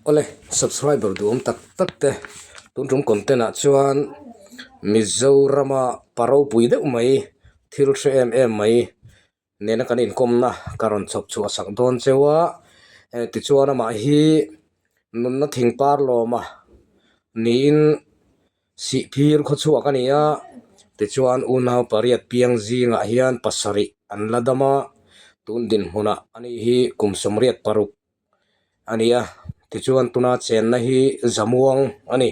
Awle, subscriber duhawm tak tak te tun tum content ah chuan Mizorama pa ropui deuh mai thil hre em em mai nena kan inkawmna ka rawn chhawp chhuah sak dawn cheu a, tichuan amah hi nunna thing par lawma niin Sihphir khaw chhuak a ni a, tichuan unau pariat piang zingah hian pasarih an la dam a, tun dinhmunah a nih hi kum 86 a ni a, tichuan tuna chenna hi Zamuang a ni.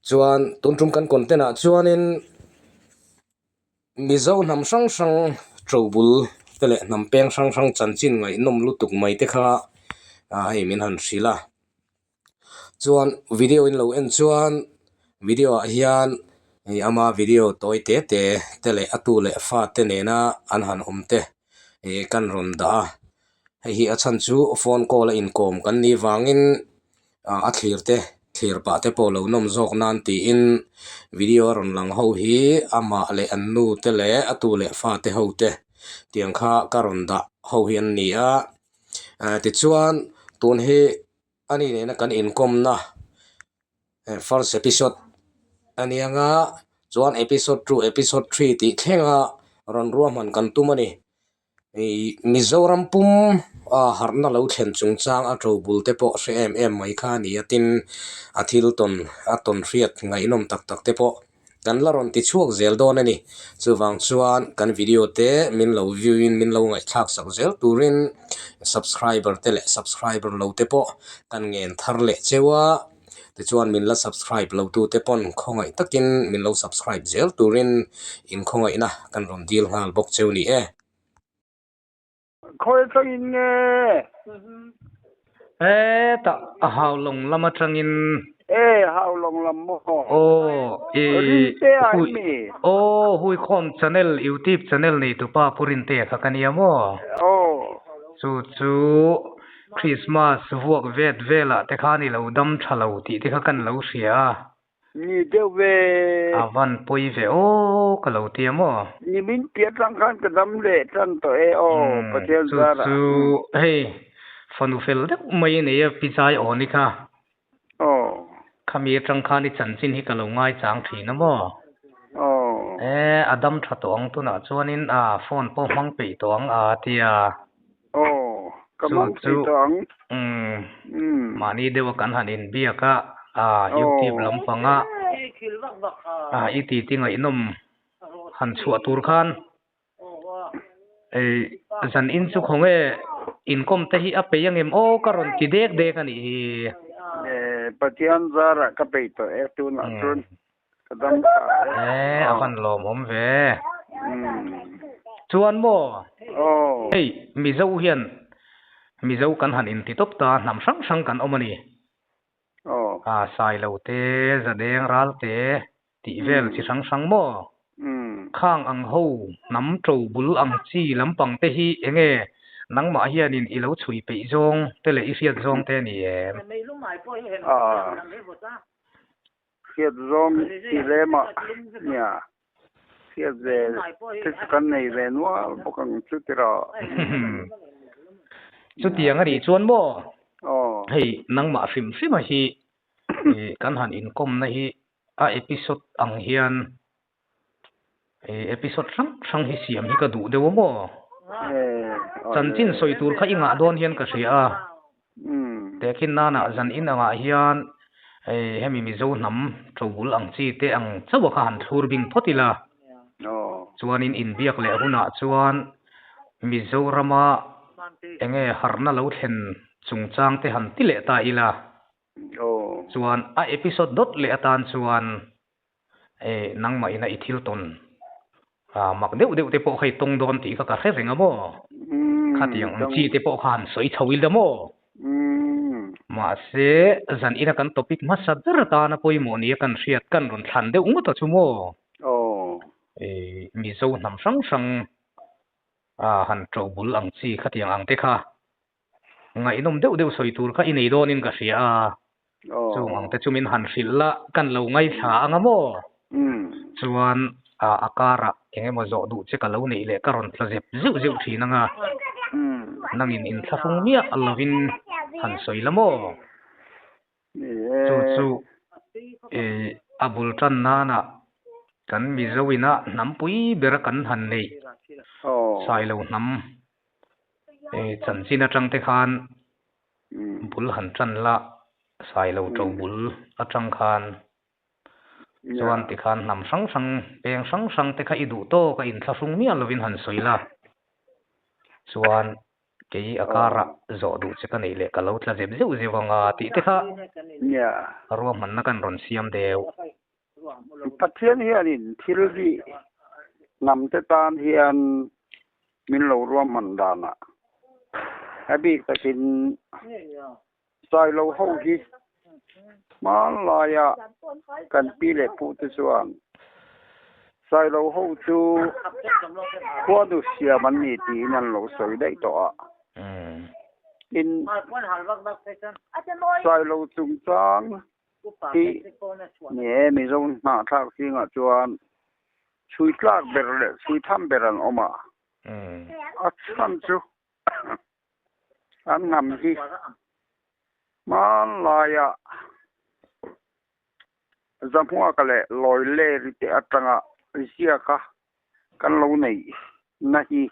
Chuan tun tum kan content ah chuanin Mizo hnam hrang hrang ṭobul te leh hnam peng hrang hrang chanchin ngaihnawm lutuk mai te kha hei min han hrilh a. Chuan video in lo en chuan video ah hian ih ama video tawi te te te leh a tu leh fa te nena an han awm te ih kan rawn dah a hei hi a chhan chu phone call a inkawm kan nih vangin ah a thlir te thlir pah te pawh lo nawm zawk nan tiin video a rawn lang ho hi amah leh an nu te leh a tu leh fa te ho te tiang kha ka rawn dah ho hi an ni a ah tichuan tun hi. A ni nena kan inkawmna first episode a ni ang a, chuan episode two, episode three tih thlenga rawn ruahman kan tum a ni. Ih Mizoram pum a harhna lo thlen chungchang a to bul te pawh hre em em mai kha a ni a, tin a thil tawn a tawn hriat ngaihnawm tak tak te pawh. Kan la rawn ti chhuak zel dawn a ni. Chuvang chuan kan video te min lo view in min lo ngaihthlak sak zel turin subscriber te leh subscriber lo te pawh kan ngen thar leh cheu a. Tichuan min la subscribe lo tu te pawn khawngaih takin min lo subscribe zel turin inkhawngaihna kan rawn dil nghal bawk cheu ni e. Khawi atangin nge? Hetah a Haulawng lam atangin. E, Haulawng lam maw? Aw, i Rintea i mi? Aw, Huikhawm channel, YouTube channel neitupa Pu Rintea kha ka nia maw? Aw. Chu chu Christmas vuak vet velah te khan i lo dam tha lo tih te kha kan lo hria a. Ni deuh ve. A van pawi ve aw ka lo ti a maw? Ni min piah tang khan ka dam leh tan tawh e aw Pathian zara. Chu chu hei fanu fel deuh mai a nei a pi zai aw ni kha. Aw. Khami atang khan i chanchin hi ka lo ngaichang thin a maw? Aw. E a dam tha tawh ang tunah chuanin a phone pawh hmang peih tawh ang a tia. Aw, ka mang thei tawh ang. Umm, mahni deuha kan han inbiak a, aa YouTube lampanga aa i titi ngaihnawm han chhuah tur khan ei zan in chu khawnge inkawm te hi a peih angem aw ka rawn ti dek dek a nih hi. Pathian zarah ka peih tawh e tunah chuan ka dam tha e. E a van lawmawm ve. Chuan maw hei Mizo hian Mizo kan han inti tawp ta hnam hrang hrang kan awm a ni. A Sailo te, Zadeng ral te tih vel chi hrang hrang maw? Khang ang ho hnam to bul ang chi lampang te hi enge nangmah hianin i lo chhui peih zawng te leh i hriat zawng te a ni em? Hriat zawng ti lem ah nia hriat ve te chu kan nei ve nual bawk ang chu tiraw. Chutiang a nih chuan maw hei nangmah hrim hrim a hi kan han inkawmna hi a episode ang hian episode hrang hrang hi siam hi ka duh deuh a maw? Chanchin sawi tur kha i ngah dawn hian ka hria a. Tehkhin nanah zan in angah hian hemi Mizo hnam ṭobul ang chi te ang chauh a kha han thlur bing phawt ila. Chuanin inbiak leh hunah chuan Mizorama enge harhna lo thlen chungchang te han ti leh ta ila. Chuan a episode dawt leh atan chuan E, nangmah ina i thil tawn a mak deuh deuh te pawh kha i tawng dawn tih kha ka hre reng a maw? Khatiang ang chi te pawh kha han sawi chho ila maw? Mahse, zan ina kan topic hmasa ber atana pawimawh nia kan hriat kan rawn thlan deuh ngawt a chu maw? E, Mizo hnam hrang hrang a han ṭo bul ang chi khatiang ang te kha Ngaihnawm deuh deuh sawi tur kha i nei dawnin ka hria a, chung ang te chu min han hrilh la, kan lo ngaithla ang a maw? Chuan a karah eng emaw zawh duh che ka lo neih leh ka rawn tla zep zeuh zeuh thin ang a, nangin inthlahrung miah lovin han sawi la maw? Chu a bul tan nana kan Mizo ina hnampui bera kan han neih Sailo hnam chanchin atang te khan bul han tan la Sailo to bul atang khan chuan tikhan hnam hrang hrang peng hrang hrang te kha i duh tawk a inthlahrung miah lovin han sawi la chuan kei a karah zawh duh che ka neih leh ka lo tla zep zeuh zeuh anga tih te kha ruahmanna kan rawn siam deuh. Pathian hianin thil hi hnam te tan hian min lo ruahman danah a bik takin Sailo ho hi hmanlaia kan pi leh pu te chuan Sailo ho chu khuanu siam an ni tiin an lo sawi daih tawh a. Tin, Sailo chungchang hi ni e, Mizo hnahthlak zingah chuan chhui tlak ber leh chhui tham ber an awm a. A chhan chu An hnam hi hmanlaia Zahmuaka leh Lawileri te atanga ziaka kan lo neih na hi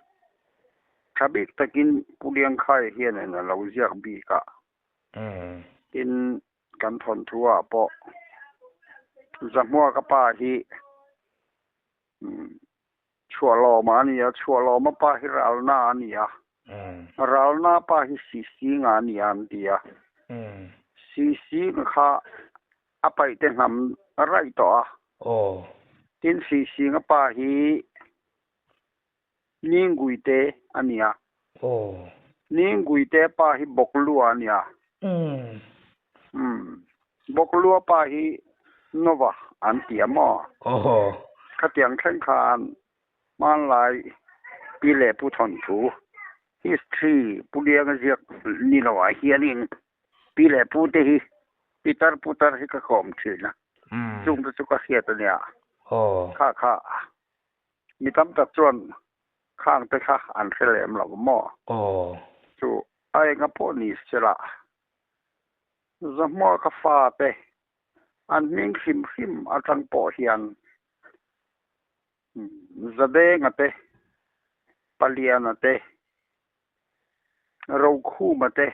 tha bik takin Pu Liangkhaia hianin a lo ziak bik a. Tin, kan thawnthu ah pawh Zahmuaka pa hi Chhuahlawma a ni a, Chhuahlawma pa hi Ralna a ni a, Ralna pa hi Sisinga a ni a an ti a. Sisinga kha a paihte hnam raih tawh a. Tin, Sisinga pa hi Ninguite a ni a. Ninguite pa hi Bawklua a ni a. Bawklua pa hi Nova an ti a maw? Khatiang thleng khan hmanlai pi leh pu thawnthu, history, Pu Lianga ziak ni lo ah hianin pi leh pu te hi pitar putar hi ka kawm thin a, chung te chu ka hriat a nia. Kha kha mi tam tak chuan khang te kha an hre lem lo maw? Chu a enga pawh ni sela Zahmuah ka fate an hming hrim hrim atang pawh hian Zadenga te, Paliana te, Rokhuma te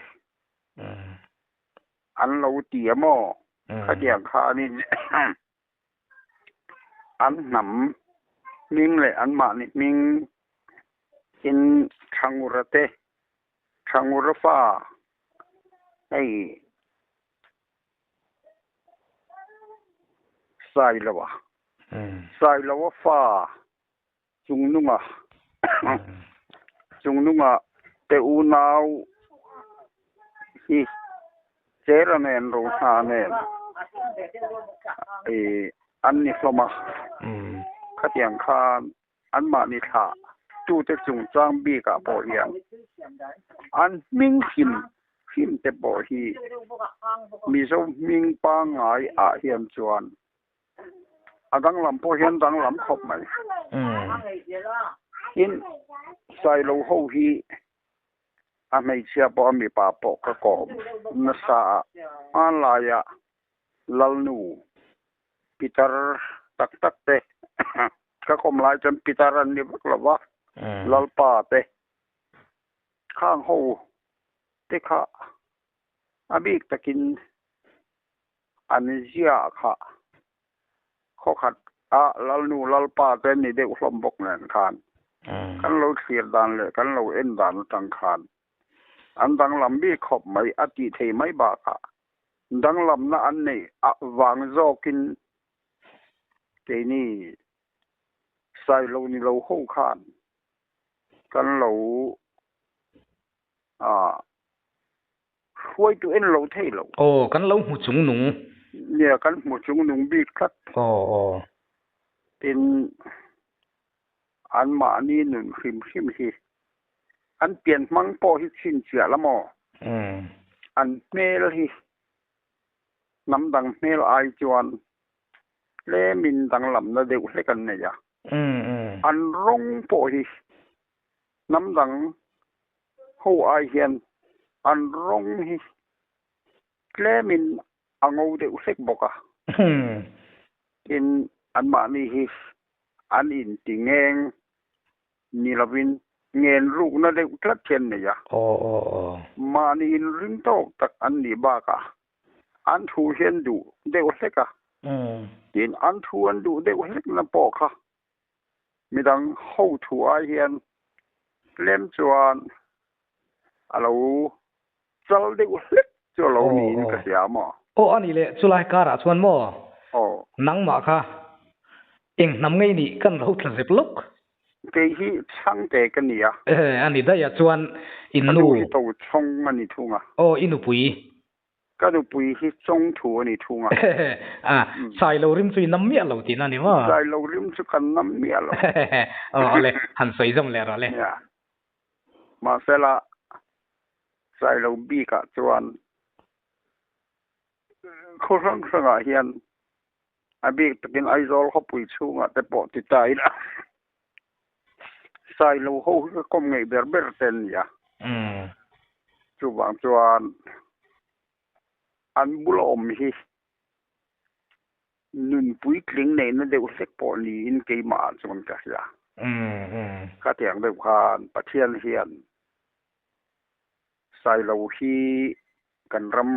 an lo ti a maw? Khatiang khanin an hnam hming leh anmahni hming in Thangura te, Thangura fa hei Sailoa, Sailoa fa Chungnunga, Chungnunga te unau hi Chera nen Rohna nen an ni hlawm a, khatiang khan anmahni thlah tute chungchang bikah pawh hian an hming hrim hrim te pawh hi Mizo hming pangngai ah hian chuan a danglam pawh hian danglam khawp mai. Tin, Sailo ho hi a hmeichhia pawh a mipa pawh ka kawm nasa a, hmanlaiah Lalnu Pitar tak tak te ka kawm lai chuan Pitar an ni vak lo va, Lalpa te khang ho te kha a bik takin an ziah kha khawkhat a Lalnu Lalpa te ni deuh hlawm bawk nen khan kan lo thlir dan leh kan lo en dan atang khan an danglam bik khawp mai a tih thei mai bakah Danglamna an neih vang zawkin keini Sailo ni lo ho khan kan lo hruaitu en lo thei lo. Aw, kan lo hmu chung nung. Nia, kan hmu chung nung bik tlat. Aw, aw. Tin, anmahni nun hrim hrim hi an pian hmang pawh hi chhinchhiah la maw? An hmel hi hnam dang hmel ai chuan tlemin danglamna deuh hlek an nei a. An rawng pawh hi hnam dang ho ai hian an rawng hi tlemin. A ngo deuh hlek bawk a. Tin, anmahni hi an inti ngeng ni lovin ngen rukna deuh tlat hi an nei a. Mahni inring tawk tak an nih bakah an thu hi an duh deuh hlek a. Tin, an thu an duh deuh hlekna pawh kha midang ho thu ai hian tlem chuan a lo chal deuh hlek chu a lo niin ka hria maw? Aw a nih leh chulai karah chuan maw? Aw. Nangmah kha eng hnam ngei nih kan lo tla zep lawk? Kei hi Chhangte ka ni a. Ehe a ni daih a chuan i nu. Ka nu hi Tochhawng a ni thung a. Aw i nupui. Ka nupui hi Chawngthu a ni thung a. A, Sailo rim chu i nam miah lo tihna a ni maw? Sailo rim chu kan nam miah lo. Aw awle, han sawi zawm leh rawh le. Nia. Mahsela, Sailo bikah chuan khaw hrang hrangah hian a bik takin Aizawl khawpui chhungah te pawh ti ta ila Sailo ho hi ka kawm ngeih ber ber te an ni a. Chuvang chuan an bula awm hi nun puitling neihna deuh hlek pawh niin keimah ah chuan ka hria. Khatiang deuh khan Pathian hian Sailo hi kan ram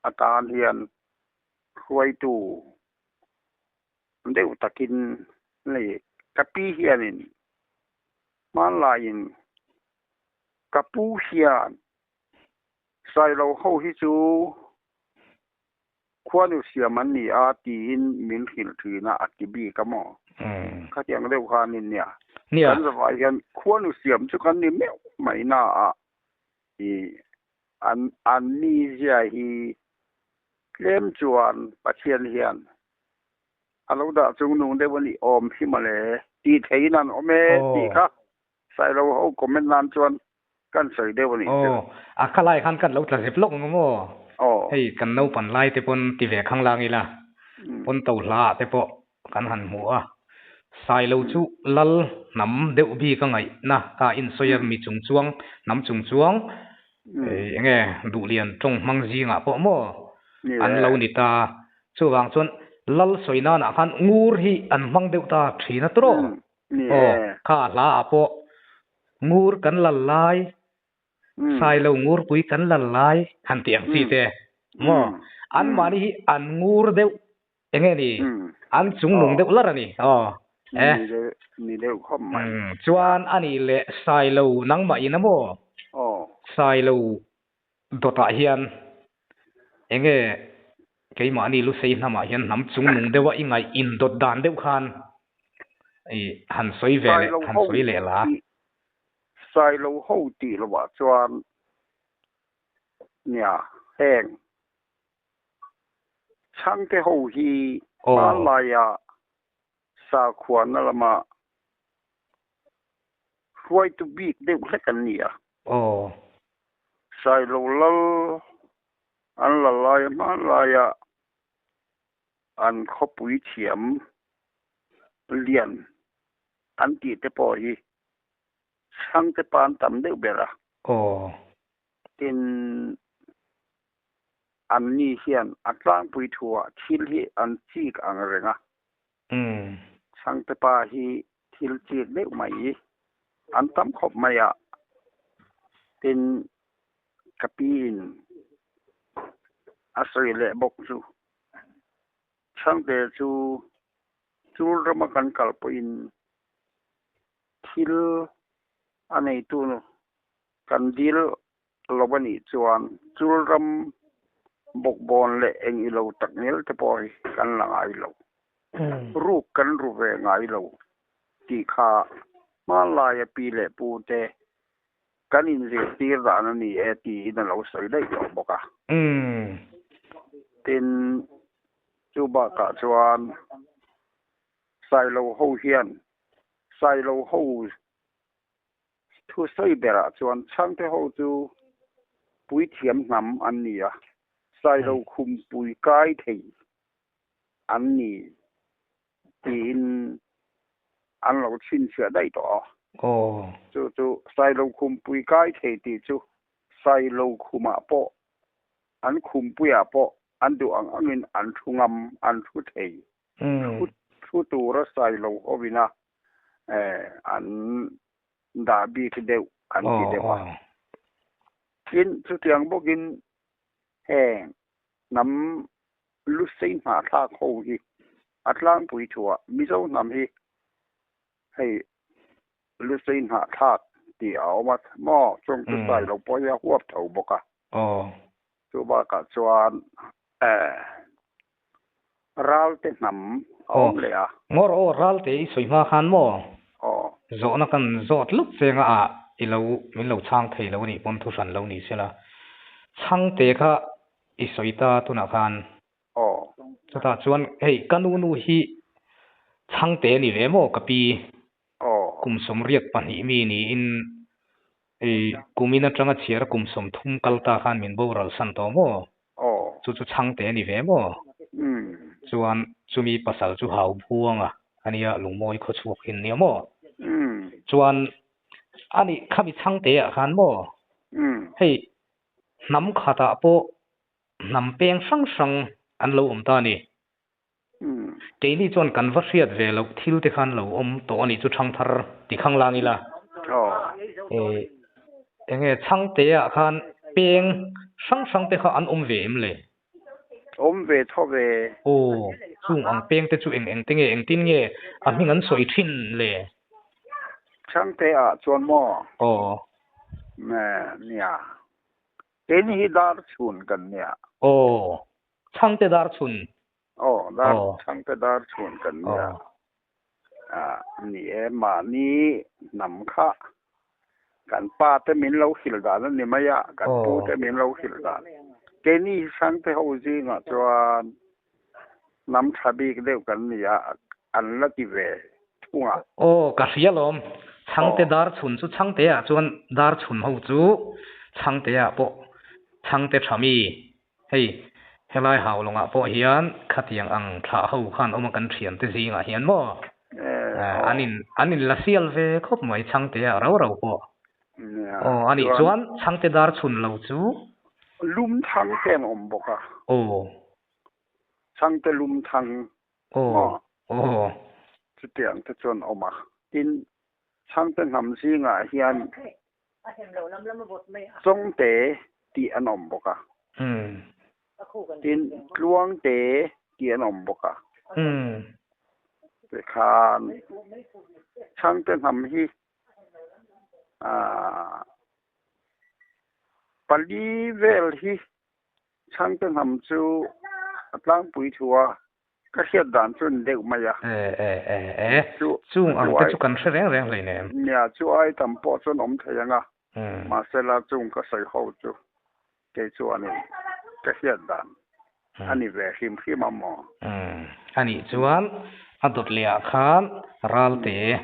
atan hian hruaitu deuh takin nei ka pi hianin hmanlaiin ka pu hian Sailo ho hi chu Khuanu siam an ni a tiin min hrilh thin a, a ti bik a maw? Khatiang deuh khan in nia. Kan zavai hian khuanu siam chu kan ni meuh mai na a, i an an mizia hi tlem chuan Pathian hian a lo dah chung nung deuh a nih awm hi mawle tih theihin an awm e tih kha Sailo ho comment nan chuan kan sawi deuh a nih chu. Aw, a kha lai khan kan lo tla zep lawk ang maw? Aw. Hei kan naupan lai te pawn ti ve khang lang ila, pawn to hla ah te pawh kan han hmu a. Sailo chu lal hnam deuh bik a ngaihna kha a insawi a, mi chung chuang, hnam chung chuang, eng nge duhlian tawng hmang zingah pawh maw an lo ni ta. Chuvang chuan lal sawi nanah khan ngur hi an hmang deuh ta thin a tawh. Ni Aw, e. kha a hla ah pawh ngur kan lal lai, Sailo ngurpui kan lal lai han tih ang chi te maw? Anmahni hi an ngur deuh eng nge ni? An chungnung deuh lar a ni. Aw, e. Ni deuh khawp mai. Chuan a nih leh Sailo nangmah in a maw? Aw. Sailo dawtah hian eng nge keimahni Lusei hnamah hian hnam chungnung deuha i ngaih indawt dan deuh khan i han sawi ve leh han sawi leh la. Sailo ho tih lovah chuan nia heng chhangte ho hi hmanlaia sakhuana lama hruaitu bik deuh hlek an ni a. Aw. Sailo lal an la lai hmanlaia an khawpui thiam lian an tih te pawh hi chhangte pa an tam deuh ber a. Aw. Tin, anni hian a tlangpui thuah thil hi an chik ang reng a. Chhangte pa hi thil chik deuh mai an tam khawp mai a. Tin, ka piin a sawi leh bawk chu Chhangte chu chul rama kan kal pawhin thil a neitu kan dil lo a nih chuan chul ram bawkbawn leh eng ilo tak nel te pawh hi kan la ngai lo. Ruk kan ru ve ngai lo tih kha hmanlaia pi leh pu te kan inzirtir dan a ni e tiin a lo sawi daih tawh bawk a. Tin, chu bakah chuan Sailo ho hian Sailo ho thu sawi berah chuan Chhangte ho chu puithiam hnam an ni a, Sailo khumpui kai thei an ni tiin an lo chhinchhiah daih tawh a. Aw. Chu chu Sailo khumpui kai thei tih chu Sailo khumah pawh an khumpuiah pawh. An duh ang angin an thu ngam, an thu thei. Thu thu tura Sailo hovina an dah bik deuh an ti deuh a. Tin, chutiang bawkin heng hnam lusei hnahthlak ho hi a tlangpui thuah Mizo hnam hi hei lusei hnahthlak tih a awm a maw? Chung chu Sailo pawh hi a huap tho bawk a. Chu bakah chuan Ralte hnam a awm leh a. Ngawr aw, Ralte i sawi hma khan maw? Zawhna kan zawt lawk che nga ah i lo min lo chhang thei lo a nih pawn thu hran lo ni sela. Chhangte kha i sawi ta tunah khan. Chutah chuan hei ka nu nu hi chhangte a ni ve maw ka pi? Kum 82 mi niin kumin atanga chhiar kum 30 kal ta khan min boral san tawh maw? Chu chu chhangte a ni ve maw? Chuan chumi pasal chu hau buanga a nia lungmawi khaw chhuak hin nia maw? Chuan ani khami chhangte ah khan maw? Hei hnam khatah pawh hnam peng hrang hrang an lo awm ta a ni. Keini chuan kan va hriat ve loh thil te khan lo awm tawh a nih chu Thangthar ti khang lang ila. Enge Chhangte ah khan peng hrang hrang te kha an awm ve em le? Awm ve tho ve. Aw, chung ang peng te chu eng eng te nge engtin nge a hming an sawi thin le? Chhangte ah chuan maw? Aw. Nia. Keini hi dar chhun kan nia. Aw. Chhangte dar chhun. Aw, dar chhangte dar chhun kan nia. Ah, ni e, mahni hnam kha kan pa te min lo hrilh dan a ni mai a, kan pu te min lo hrilh dan. Keini hi chhangte ho zingah chuan hnam tha bik deuh kan ni a, an la ti ve thung a. Aw, ka hria lawm. Chhangte dar chhun chu chhangte ah chuan dar chhun ho chu chhangte ah pawh chhangte tha mi Hei, helai Haulawngah pawh hian khatiang ang thlah ho khan awm a kan thiante zingah hian maw? An in an in la sial ve khawp mai Chhangtea rau rau pawh. Aw, anih chuan Chhangte dar chhun lo chu? Lum thang te an awm bawk a. Aw. Chhangte lum thang maw? Aw. Chutiang te chuan awm a. Tin, Chhangte hnam zingah hian Chawngte tih an awm bawk a. Tin, Tluangte tih an awm bawk a. Tikhan Chhangte hnam hi pali vel hi Chhangte hnam chu a tlangpui thu a, ka hriat dan chu ni deuh mai a. E e e e, chung ang te chu kan hre reng reng hlei nem. Nia, chu ai tam pawh chuan awm thei ang a, mahsela chung ka sawi ho chu kei chuanin ka hriat dan a ni ve hrim hrim a maw? Anih chuan a dawt leh ah khan Ralte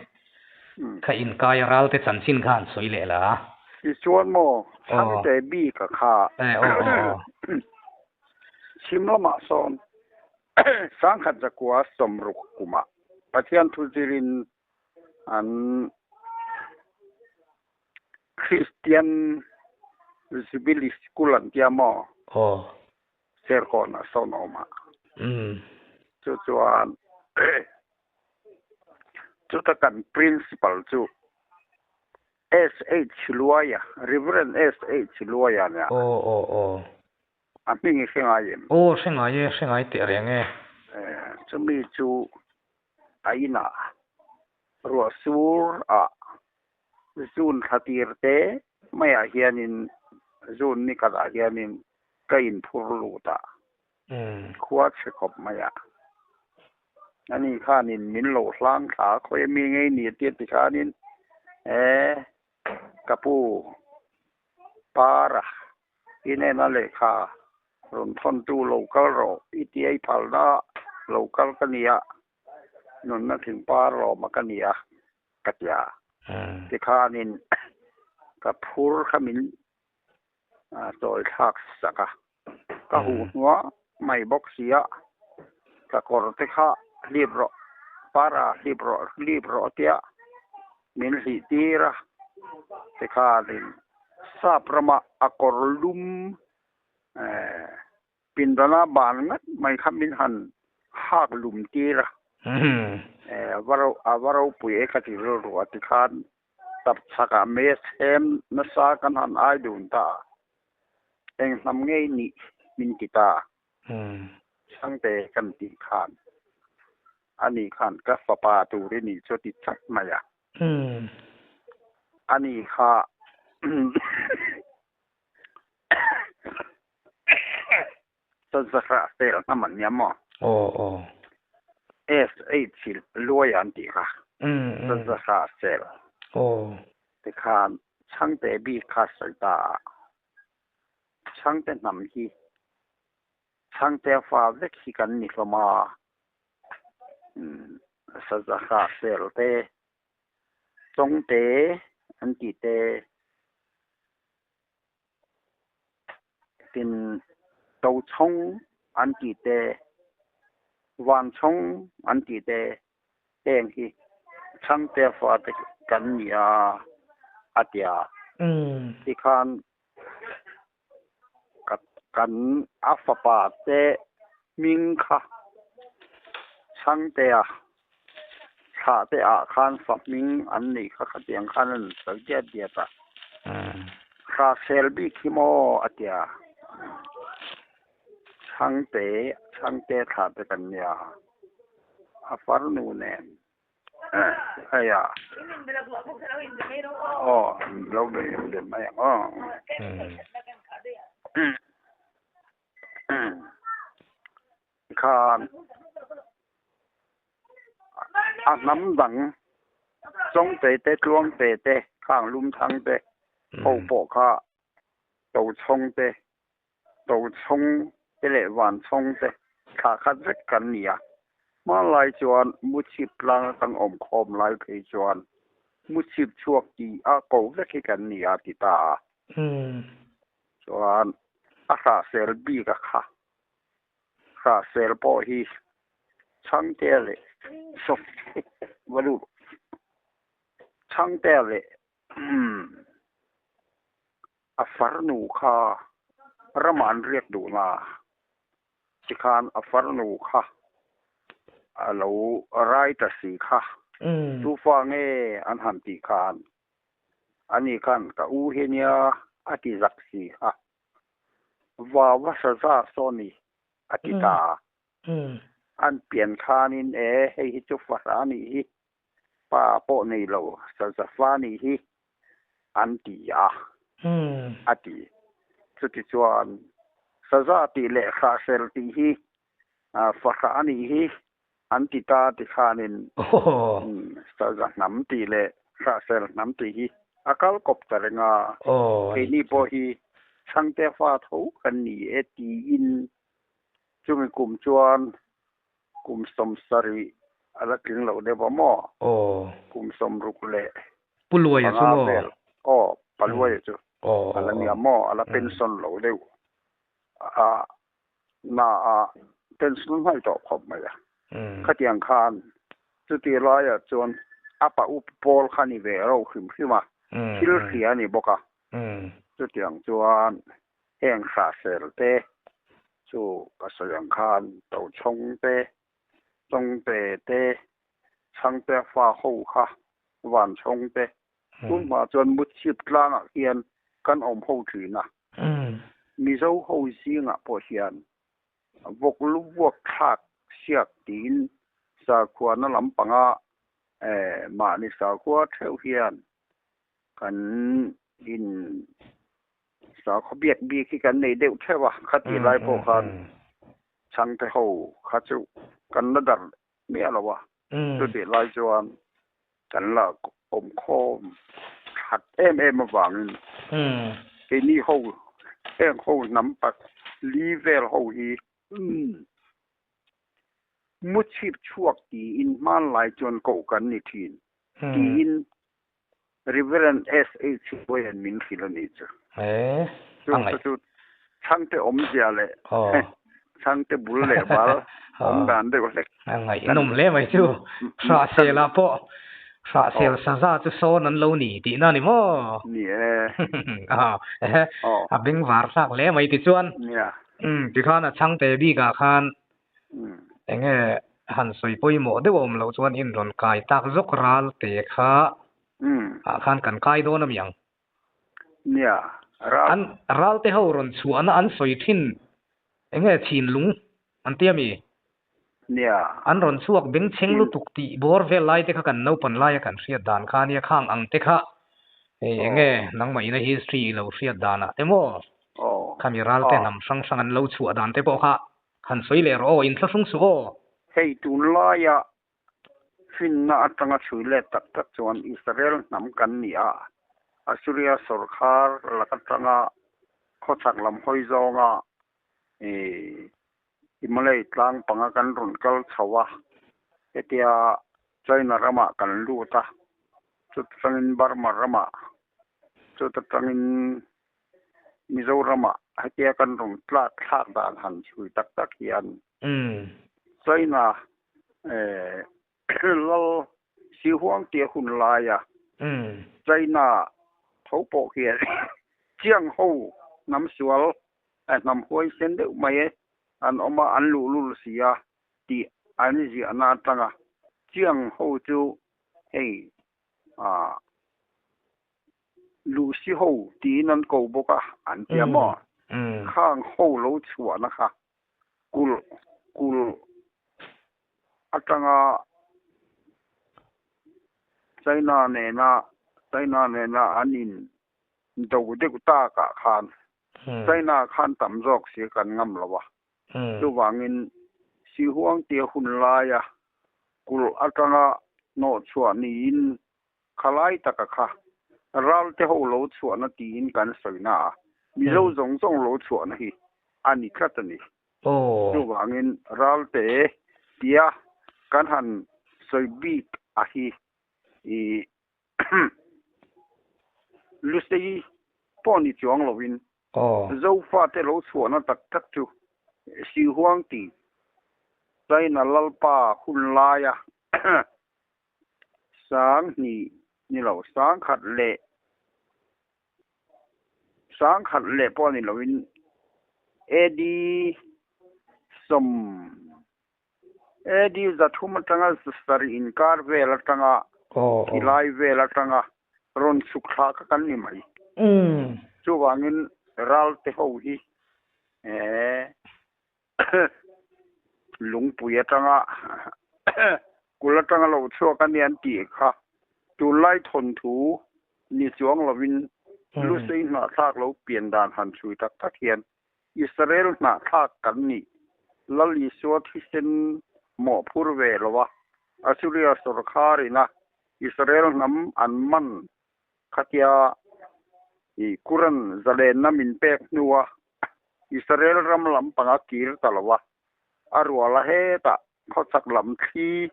kha inkai a Ralte chanchin kha han sawi leh la. Tichuan maw, Chhangte bik a kha chhim lamah sawn sangkhat zakua sawmruk kumah Pathian thu zirin an Kristian Jubilee School an tia maw? Serkawnah sawn a awm a. Chu chuan chuta kan Principal chu SH Luaia, Reverend SH Luaia nia. Aw aw aw. A hming i hre ngai em? Aw hre ngai e, hre ngai teh reng e. Chumi chu a inah ruah sur ah June thla tir te maiah hianin June ni khatah hianin ka inphur lut a, khua chhe khawp mai a. Ani khanin min lo hlang thla khawi a mi ngei ni tia ti khanin e ka pu Para i hnena lehkha rawn thawntu lo kal rawh i ti a i phalna lo kal ka nia nunna thingpar lawma ka nia ka ti a. Tikhanin ka phur kha min chawi thlak sak a, ka huh hnuah mai bawk si a, ka kawr te kha hlip rawh, para hlip rawh, hlip rawh tia min hlih tir a. Tikhanin sap rama a kawr lum. Pindana ban ngat mai kha min han hak lum tir a. A va ropui e ka ti rilru a tikhan tap chhakah mei a chhem nasa kan han ai dun ta a. Eng hnam ngei nih min ti ta. Chhangte kan tih khan ani khan ka fapa tur i nih chu a ti chat mai a. Ani kha Sazahrah sel hnam an nia maw? Aw aw. SH Luai an tih kha. Sazahrah sel. Aw. Tikhan Chhangte bik kha sawi ta a. Chhangte hnam hi Chhangte fa vek hi kan ni hlawm a. Sazahrah sel te, Chawngte an tih te. Tin, Tochhawng an tih te, Vanchhawng an tih te heng hi Chhangte fate kan ni a, a ti a. Tikhan kan a fapa te hming kha Chhangtea thlah te ah khan fa hming an neih kha khatiang khan an sawi diat diat a. Hrahsel bik hi maw a tia. Chhangte Chhangte thlah te kan nia. A farnu nen hei a. Aw lo be be mai ang aw. Khan a hnam dang Chawngte te Tluangte te khang Lumthang te ho pawh kha Tochhawng te Tochhawng te leh Vanchhawng te thlah khat vek kan ni a. Hmanlai chuan Muchhip tlanga kan awm khawm lai phei chuan Muchhip chhuak tih a ko vek hi kan ni a ti ta a. Chuan a hrahsel bik a kha. Hrahsel pawh hi Chhangtea leh Sawm Chhangtea leh a farnu kha ramah an riak duh na tikhan a farnu kha a lo rai ta si kha tufa nge an han tih khan ani khan ka u hi nia a ti zak si kha. Va va saza saw ni a ti ta a. An pian khanin e hei hi chu fahra a nih hi, pa pawh nei lo saza fa a nih hi an ti a, a ti. Chutichuan saza tih leh hrahsel tih hi fahra a nih hi an ti ta ti khanin saza hnam tih leh hrahsel hnam tih hi a kal kawp ta reng a. Keini pawh hi Chhangte fa tho kan ni e tiin chumi kum chuan kum 70 a la tling loh deuh a maw? Kum 60 leh panga vel. Aw, Paluaia chu a la nia maw? A la pension lo deuh a. Na a pension nghal tawh khawp mai a. Khatiang khan chuti laiah chuan a pa up pawl kha ni ve ro hrim hrim a, thil hria a ni bawk a. Chutiang chuan heng hrahsel te chu ka sawi ang khan Tochhawng te, Chawngte te, Chhangte fa ho kha Vanchhawng te tunhma chuan Muchhip tlangah hian kan awm ho thin a. Mizo ho zingah pawh hian vawk lu vuak thlak siak tiin sakhuana lampanga mahni sakhua theuh hian kan in sakhaw biak bik hi kan nei deuh theuh a, khatih lai pawh khan chhangte ho kha chu kan la darh miah lo a, chutih lai chuan kan la awmkhawm that em em avangin keini ho heng ho hnam pak li vel ho hi mu chhip chhuak tiin hmanlai chuan koh kan ni thin tiin Reverend SH Huaian min hrilh a nih chu. Chu chu chhangte awmzia leh chhangte bul leh bal awm dan deuh hlek. A ngaihnawm hle mai chu. Hrahsel ah pawh Hrahsel saza chu sawn an lo ni tihna a ni maw? Ni e. A bengvar thlak hle mai tichuan. Um tikhan a chhangte bikah khan enge han sawi pawimawh deuh a awm loh chuan in rawn kai tak zawk ral te kha ah khan kan kai dawn a mi ang. Nia, ral. An ral te ho rawn chhuahna an sawi thin enge chhinlung an tia mi? Nia. An rawn chhuak bengchheng lutuk tih bawr vel lai te kha kan naupan laia kan hriat dan kha ania khang ang te kha hei enge nangmah ina history i lo hriat danah te maw khami ral te hnam hrang hrang an lo chhuah dan te pawh kha han sawi leh rawh aw inthlahrung suh aw. Hei tunlaia Finna atanga chhui let tak tak chuan Israel hnam kan ni a, Assyria sawrkhar lak atanga khawchhak lam hawi zawnga Himalay tlang panga kan rawn kal chho a, hetia China ramah kan lut a, chuta tangin Burma ramah, chuta tangin Mizoramah hetia kan rawn tlak thlak dan han chhui tak tak hian China lal Sihuang tia hun laia China tho pawh hian Chiang ho hnam sual hnam huaisen deuh mai an awm a, an luhlul si a tih an ziahna atanga Chiang ho chu hei Lucy ho tiin an ko bawk a, an ti a maw? Khang ho lo chhuahna kha kulh kulh atanga China nena China nena an in do deuh takah khan China khan tam zawk si kan ngam lo a, chuvangin Sihuang tia hun laia kulh atanga hnawhchhuah niin Khalai taka kha ralte ho lo chhuahna tiin kan sawi na a, Mizo zawng zawng lo chhuahna hi a ni tlat a ni. Chuvangin ralte tia kan han sawi bik a hi i Lusei pawh ni chuang lovin Zofate lo chhuahna tak tak chu Sihuang ti China Lalpa hun laia Sang hnih ni lo, sang khat leh sang khat leh pawh ni loin AD sawm AD zathum atanga sarih inkar vel atanga khilai vel atanga rawn chhuk thla kha kan ni mai. Chuvangin ralte ho hi Lungpui atanga kul atanga lo chhuak a ni an tih kha tunlai thawnthu ni chuang lovin Lusei hnahthlak lo pian dan han chhui tak tak hian Israel hnahthlak kan nih Lal Isua thisen mawhphur ve lo a, Assyria sawrkhar ina Israel hnam an man khatia i Quran zalenna min pek hnua Israel ram lam panga kir ta lo a, a rual a hetah khawchhak lam thli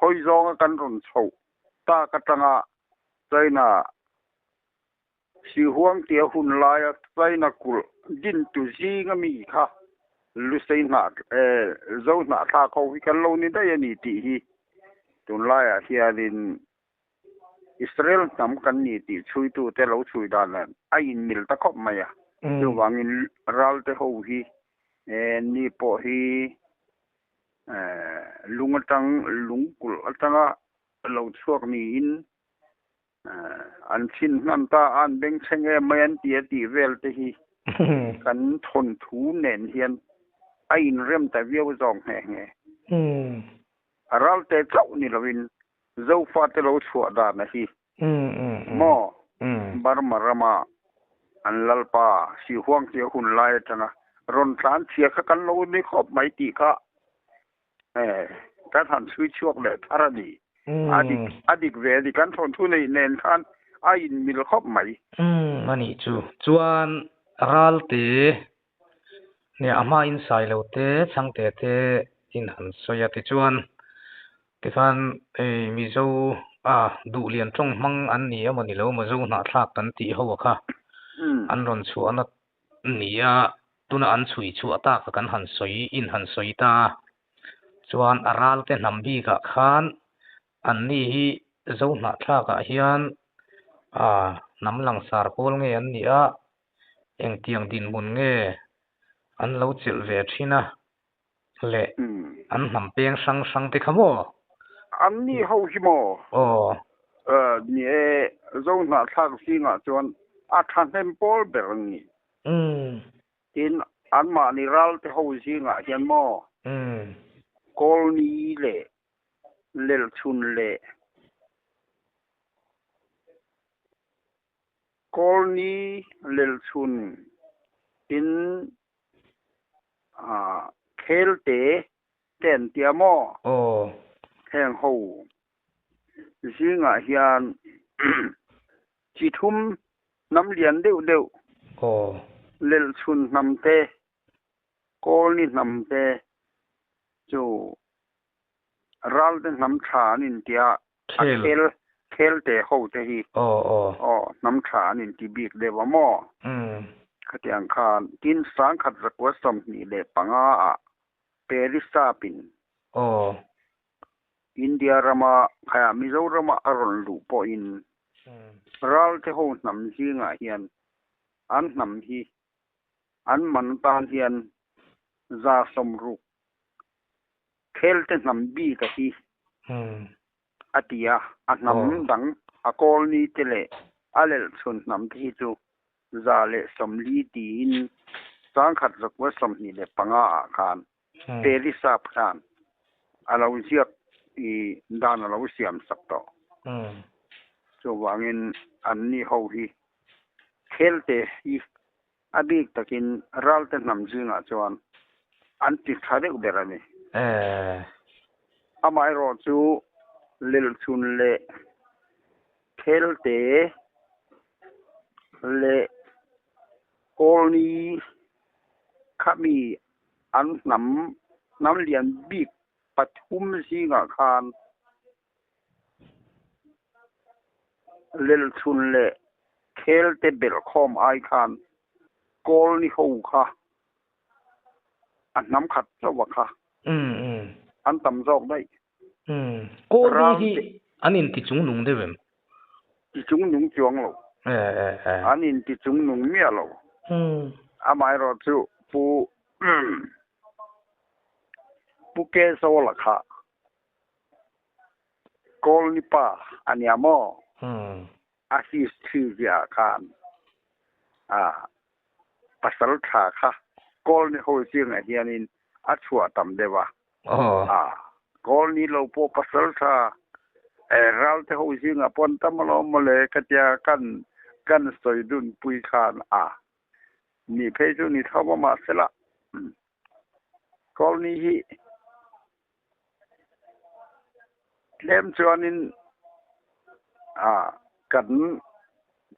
hawi zawnga kan rawn chhoh tak atanga China Sihuang tia hun laia China kulh dintu zinga mi kha Lusei hnah Zo hnahthlak ho hi kan lo ni daih a ni tih hi tunlaiah hianin Israel hnam kan ni tih chhuitute lo chhui dan nen a inmil ta khawp mai a. Chuvangin ralte ho hi ni pawh hi lung atang lung kulh atanga lo chhuak niin an chhin hman ta a, an bengchheng em mai an ti a tih vel te hi kan thawnthu nen hian a inrem ta viau zawk nghe nghe. Ralte chauh ni loin Zofate lo chhuah dan a hi maw? Burma rama an lalpa Sihuang tia hun lai atanga rawn tlan chhia kha kan lo ni khawp mai tih kha kan han chhui chhuak leh thar a ni. A dik a dik ve a ni. Kan thawnthu neih nen khan a inmil khawp mai. A nih chu. Chuan Ralte Nia a hma in sai lo te chhangte te in han sawi a tichuan tikhan hei Mizo a duhlian tawng hmang an ni emaw ni lo maw Zo hnahthlak kan tih ho a kha an rawn chhuahna ni a tuna an chhui chhuah tak a kan han sawi in han sawi ta a chuan a ral te hnam bikah khan an ni hi Zo hnahthlakah hian hnam langsar pawl nge an ni a. Engtiang dinhmun nge an lo chelh ve thin a leh an hnam peng hrang hrang te kha maw? An ni ho hi maw? Aw. Ni e, Zohnahthlak zingah chuan a thahnem pawl ber an ni. Tin, anmahni ralte ho zingah hian maw? Kawlni leh Lelchhun leh Kawlni Lelchhun in Khelte te an tia maw? Aw. Heng ho zingah hian chi thum hnam lian deuh deuh Aw. Lelchhun hnam te, Kawlni hnam te chu Ralte hnam tha an intia a khel khelte ho te hi aw hnam tha an inti bik deuh a maw? Khatiang khan tin 1925 ah Paris sap in India rama khaiah Mizorama a rawn luh pawhin Ralte ho hnam zingah hian an hnam hi an man tan hian 60 Khelte hnam bik a hi a ti a, a hnam dang a kawlni te leh a lelhchhun hnam te hi chu 140 tiin 1925 ah khan Perisap khan a lo ziak i dan a lo siam sak tawh. Chuvangin anni ho hi Khelte hi A bik takin Ralte hnam zingah chuan an ti tha deuh ber a ni. Amaherawh chu Lelchhun leh Khelte leh Kawlni khami an hnam hnam lian bik pathum zingah khan Lelchhun leh Khelte belhkhawm ai khan Kawlni ho kha a hnam khat chauh a kha an tam zawk daih. Kawlni hi an inti chungnung deuh em? Ti chungnung chuang lo. An inti chungnung miah lo. Amaherawh chu Pu Pu Kezawla kha Kawlni pa a nia maw? A history ziah khan a pasal tha kha Kawlni ho zingah hianin a chhuah tam deuh a. Kawlni lo pawh pasal tha ralte ho zingah pawh an tam alawm mawle ka tia kan kan sawi dun pui khan a ni phei chu ni tho a mahsela Kawlni hi Tlem chuanin kan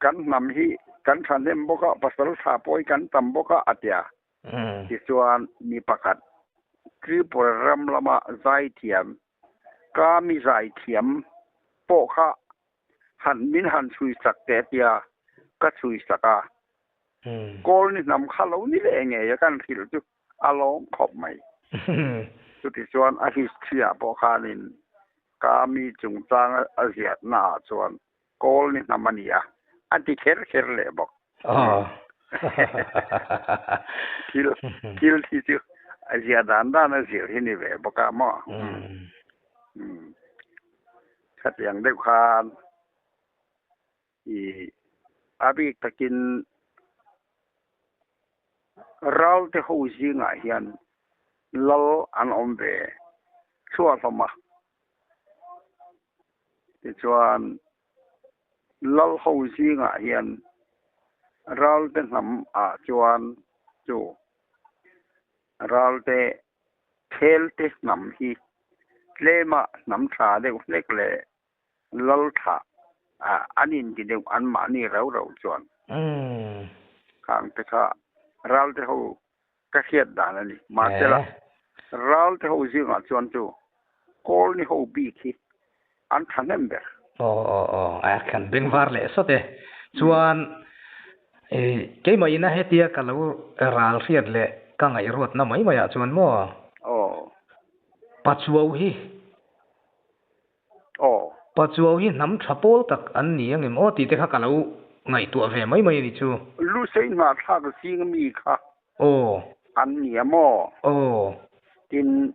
kan hnam hi kan thahnem bawk a, pasal tha pawh hi kan tam bawk a, a ti a. Tichuan mi pakhat Tripura ram lama zaithiam, ka mi zaithiam pawh kha han min han chhui sak teh a ti a, ka chhui sak a. Kawlni hnam kha lo ni leh ngei a kan hrilh chu a lawm khawp mai. Chutichuan a history ah pawh khanin ka mi chungchang a ziahna ah chuan kawl ni hnam a ni a, a ti kher kher leh bawk. Thil thil hi chu a ziah dan dan a zir hi ni ve bawk a maw. Khatiang deuh khan I a bik takin ralte ho zingah hian lal an awm ve thluah hlawm a. Tichuan lal ho zingah hian ralte hnam ah chuan chu ralte khelte hnam hi tlema hnam tha deuh hlek leh Lal thlah ah an inti deuh an mahni rau rau chuan khang te kha ralte ho ka hriat dan a ni. Mahsela ralte ho zingah chuan chu Kawlni ho bik hi an thahnem ber. Aw aw aw a kan bengvar leh sawt e. Chuan keimah ina hetia ka lo ral hriat leh ka ngaihruatna mai maiah chuan maw? Aw. Pachuau hi Aw. Pachuau hi hnam tha pawl tak an ni angem aw tih te kha ka lo ngaihtuah ve mai mai a ni chu. Lusei hnahthlak zing mi kha Aw. an ni a maw? Aw. Tin,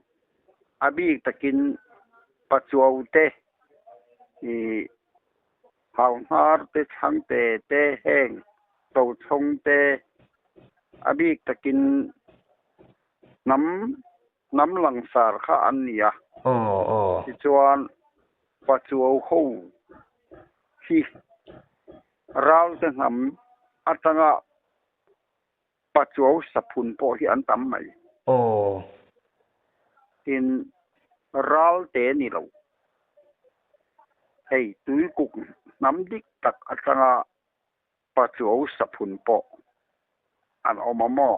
a bik takin Pachuau te, i Hauhnar te, Chhangte te, heng Tochhawng te, a bik takin hnam hnam langsar kha an ni a. Aw, aw. Tichuan, Pachuau ho hi Ralte hnam atanga Pachuau saphun pawh hi an tam mai. Aw. Tin, Ralte ni lo. Hei, Tuikuk hnam dik tak atanga Pachuau saphun pawh an awm a maw?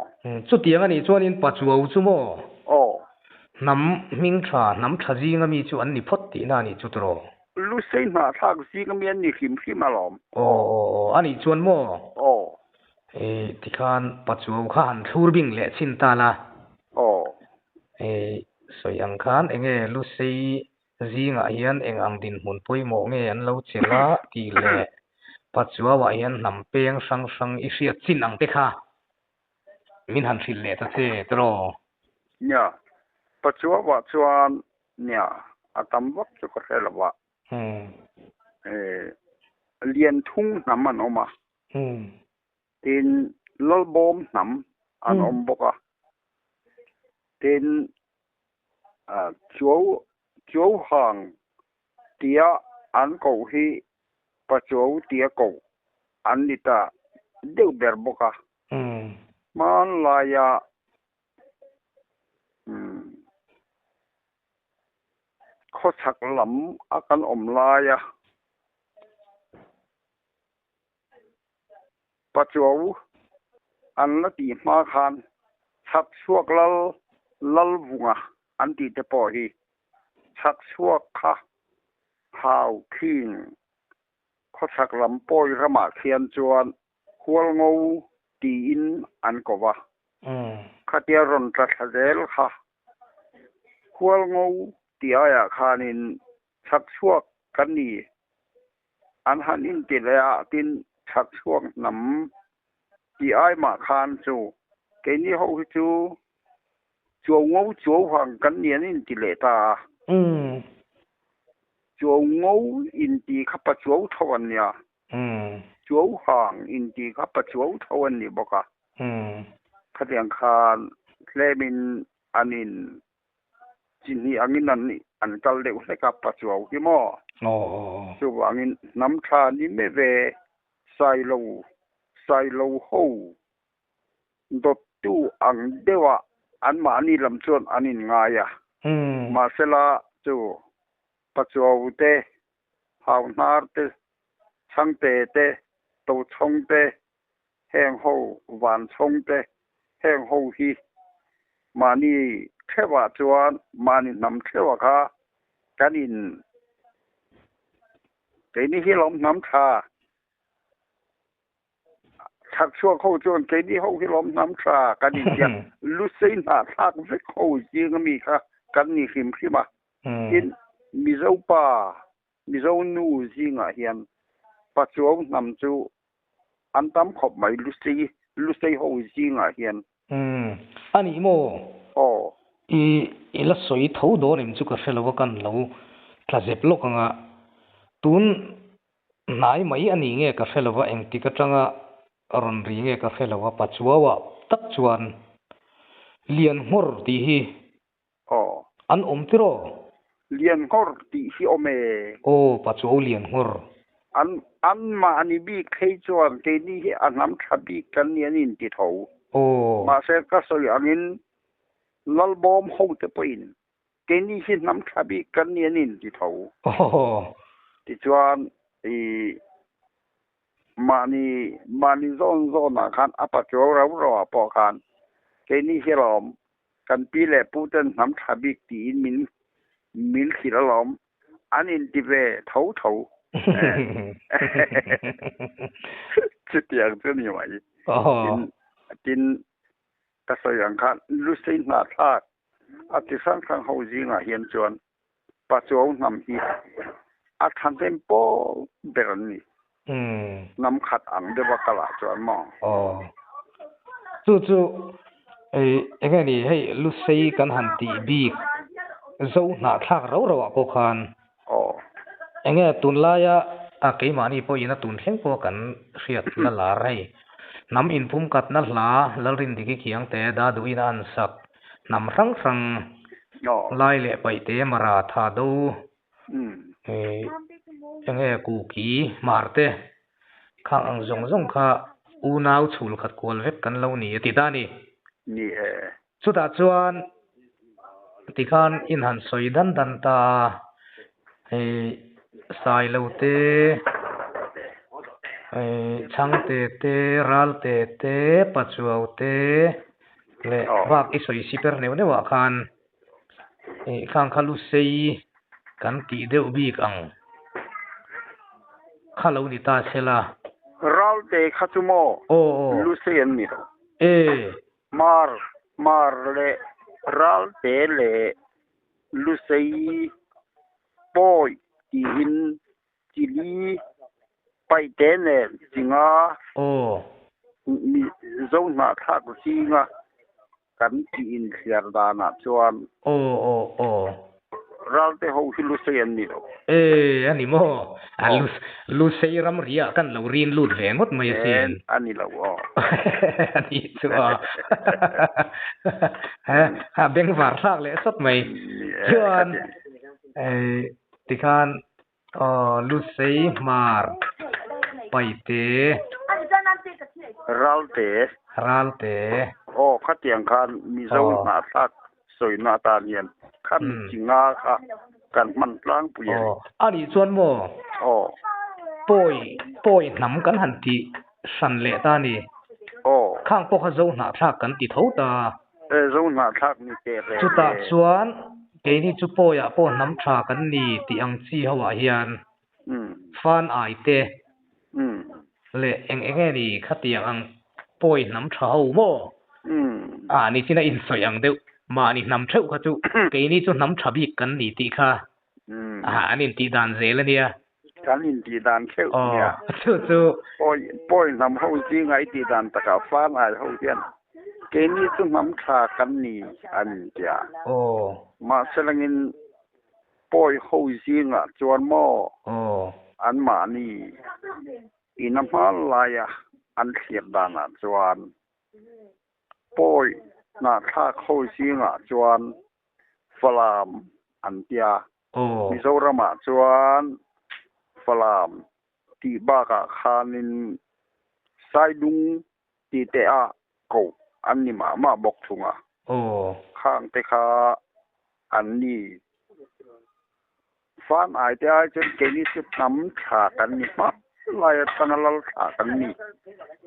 Chutiang a nih chuanin Pachuau chu maw? Aw. Hnam hming tha, hnam tha zinga mi chu an ni phawt tihna a nih chu tiraw? Lusei hnahthlak zinga mi an ni hrim hrim alawm. Aw, aw, aw, a nih chuan maw? Aw. I tikhan Pachuau kha han thlur bing leh chhin ta la. Aw. I sawi ang khan enge Lusei Zingah hian eng ang dinhmun pawimawh nge an lo chelh a tih leh Pachuauah hian hnam peng hrang hrang i hriat chin ang te kha min han hrilh leh ta che tiraw? Nia, Pachuauah chuan nia a tam vak chu ka hre lo a. Lianthung hnam an awm a. Tin, Lalbawm hnam an awm bawk a. Tin, Chuau Chuauhang tia an koh hi Pachuau tia koh an ni ta deuh ber bawk a. Hmanlaia khawchhak lam a kan awm laia Pachuau an la tih hma khan Chhakchhuak Lal Lalvunga an tih te pawh hi Chhakchhuak kha hau khing khawchhak lam pawi ramah khian chuan Hualngo tiin an ko va. Khatia rawn tla thla zel kha Hualngo tih aiah khanin Chhakchhuak kan ni. An han inti leh a, tin chhakchhuak hnam tih ai mah khan chu keini ho hi chu chuau ngo chuau vang kan ni an inti leh ta a. Chuau ngo inti kha pa chuau tho an nia. Chuau hang inti kha pa chuau tho an ni bawk a. Khatiang khan tlemin an in Chi hnih angin an an kal deuh hlek a, Pachuau hi maw? Chuvangin hnam tha ni me ve Sailo, Sailo ho dawttu ang deuha anmahni lam chuan an inngai a. Mahsela chu Pachuau te, Hauhnar te, Chhangte te, Tochhawng te, Heng ho vanchhawng te, heng ho hi mahni theuhah chuan mahni hnam theuhah kha kan in keini hi lawm hnam tha chhak chhuak ho chuan keini ho hi lawm hnam tha kan in tia lusei hnahthlak vek ho zing ami kha kan ni hrim hrim a. Tin, Mizo pa, Mizo nu zingah hian Pachuau hnam chu An tam khawp mai Lusei, Lusei ho zingah hian. Umm, a nih maw? Aw. I, i la sawi tho dawn em chu ka hre lo a, kan lo tla zep lawk ang a. Tun hnai mai a ni nge ka hre lo a, engtik atanga rawn ri nge ka hre lo a, Pachuau-ah tak chuan Lianhmawr tih hi Aw. An awm tiraw? Lianhngawr tih hi awm e. Aw, Pachuau Lianhngawr. An, an mahni bik phei chuan keini hi a hnam tha bik kan ni an inti tho. Aw. Mahse ka sawi angin Lalbawm hote pawhin keini hi hnam tha bik kan ni an inti tho. Aw. Tichuan i mahni, mahni zawn zawnah khan a Pachuau rau rauah pawh khan keini hi alawm Kan pi leh pu ten hnam tha bik tiin min min hrilh alawm, an inti ve tho tho. Chutiang chu ni mai. Tin, tin ka sawi ang khan Lusei hnahthlak a ti hrang hrang ho zingah hian chuan Pachuau hnam hi a thahnem pawl ber an ni. Hnam khat ang deuha kalah chuan maw? Aw. Chu chu eng nge ni hei Lusei kan han tih bik Zo hnahthlak rau rau ah pawh khan Aw. Eng nge tunlaia a keimahni pawhin a tun thleng pawh kan hriat na lar hei hnam inpumkhatna hla Lalrindiki Khiangte Daduhin a an sak hnam hrang hrang Lai leh Paihte Mara Thado Eng nge Kuki Marte khang ang zawng zawng kha unau chhul khat kual vek kan lo ni a ti ta a ni. Ni e. Chutah chuan tikhan in han sawi dan dan ta a, hei Sailo te, hei Chhangte te, Ralte te, Pachuau te leh bak i sawi si per neuh neuh ah khan hei khang kha Lusei kan tih deuh bik ang kha lo ni ta sela. Ralte kha chu maw Lusei an ni lo? E. Mar, Mar leh Ralte leh Lusei Pawi tiin Chili Paihte nen Chinga Mizo hnahthlak zinga kan tih inthliar danah chuan Ralte ho hi Lusei an ni lo. E, a ni maw? A Lusei ramri ah kan lo rin lut ve ngawt mai asin. E, a ni lo aw. A ni chu a. A bengvar thlak leh sawt mai. Chuan tikhan Aw, Lusei, Hmar, Paite. Ralte. Ralte. Aw, khatiang khan Mizo hnahthlak sawina atan hian kha mi chi nga kha kan hman tlangpui a ni. Aw, a nih chuan maw? Aw. Pawi, pawi hnam kan han tih hran leh ta a ni. Aw. Khang pawh kha Zo hnahthlak kan ti tho ta. E, Zo hnahthlak ni teh reng e. Chutah chuan keini chu pawiah pawh hnam tha kan ni tih ang chi ho ah hian fan ai te leh eng eng nge ni khatiang ang pawi hnam tha ho maw? A ni chin a insawi ang deuh mahni hnam theuh kha chu keini chu hnam tha bik kan ni tih kha an intih dan zel a nia. Kan intih dan theuh nia. Aw, chu chu. Pawi, pawi hnam ho zinga i tih dan takah fan ai ho hian keini chu hnam tha kan ni an intia. Aw. Mahse langin pawi ho zingah chuan maw? Aw. Anmahni ina hma laia an thlir danah chuan pawi hnahthlak ho zingah chuan Falam an tia. Mizoramah chuan Falam tih bakah khanin Saidung tih te a koh an ni mah mah bawk thung a. Khang te kha an ni. Fan ai te ai chuan keini chu hnam thla kan ni hma lai atanga lal thla kan ni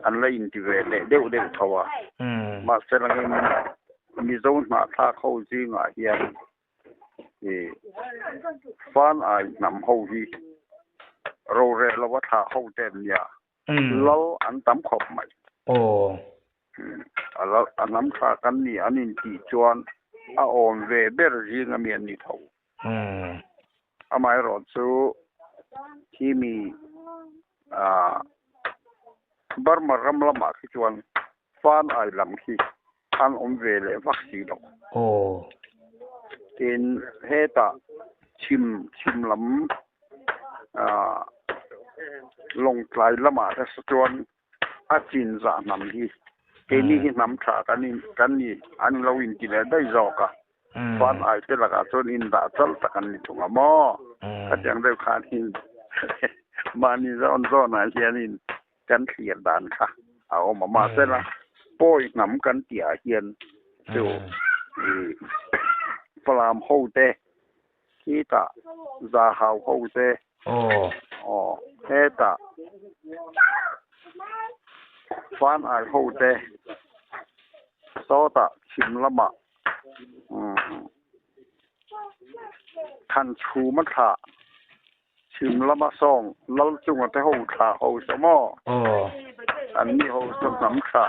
an la inti ve leh deuh deuh tho a. Mahse langin Mizo hnahthlak ho zingah hian fan ai hnam ho hi rorel lova thlah ho te an nia. Lal an tam khawp mai. A lal a hnam thla kan ni an intih chuan a awm ve ber zinga mi an ni tho. Amaherawh chu khi mi Burma ram lamah khi chuan fan ai lam khi an awm ve leh vak si lo. Tin, hetah chhim chhim lam Lawngtlai lamah te chuan a chin zah hnam hi keini hi hnam tha kan ni an lo inti leh daih zawk a. Fan ai te lakah chuan indah chal tak an ni thung a maw? Khatiang deuh khanin mahni zawn zawnah hianin kan thlir dan kha a awm a. Mahsela pawi hnam kan tihah hian chu ih Falam ho te khitah Zahau ho te aw hetah Fan ai ho te sawtah chhim lamah Than chhum a thlah chhim lama sawng lal chunga te ho thlah ho saw maw? An ni ho saw hnam tha